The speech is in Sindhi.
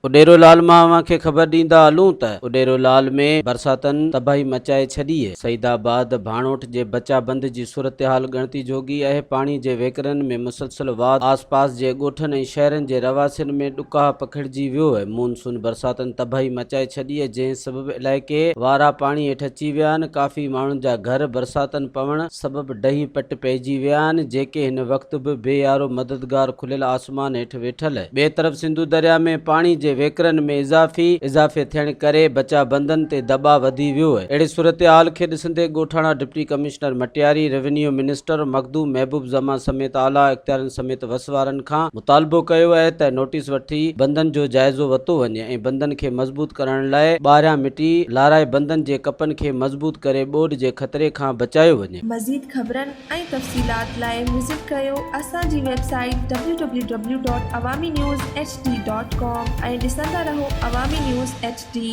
اڏيرو لال مان اوهان کي خبر ڏيندا هلون ته اڏيرو لال ۾ برساتن تباهي مچائي ڇڏي. سعيد آباد ڀاڻوٺ جي بچا بند جي صورتحال ڳڻتي جوڳي اهي، پاڻي جي ويڪرن ۾ مسلسل واڌ، آس پاس جي ڳوٺن ۽ شهرن جي رهواسين ۾ ڏڪاهه پکڙجي ويو اهي، مون سون برساتن تباهي مچائي ڇڏي اهي، جنهن سبب علائقي وارا پاڻي هيٺ اچي ويا آهن، ڪافي ماڻهن جا گهر برساتن پوڻ سبب ڊهي پٽ پئجي ويا آهن، جيڪي هن وقت به بي يارو مددگار کليل آسمان هيٺ ويٺل. ٻئي طرف سنڌو درياء ۾ پاڻي جي ويڪرن ۾ اضافي اضافي ٿيڻ ڪري بچاء بندن تي دٻاء وڌي ويو. اهڙي صورتحال کي ڏسندي ڳوٺاڻا deputy commissioner Matiari, revenue minister Makhdoom Mehboob Zaman سميت اعليٰ اختيارين سميت وس وارن کان مطالبو ڪيو اهي ته نوٽيس وٺي بندن جو جائزو وتو وڃي ۽ بندن کي مضبوط ڪرڻ لاء ٻاهريان مٽي لارائي بندن جي ڪپن کي مضبوط ڪري ٻوڏ جي خطري کان بچايو وڃي. مزيد خبرن ۽ تفصيلات لاء وزٽ ڪريو اسان جي website W W W dot Awami news H D dot com ۽ ڏسندا رهو عوامي نيوز ايڇ ڊي.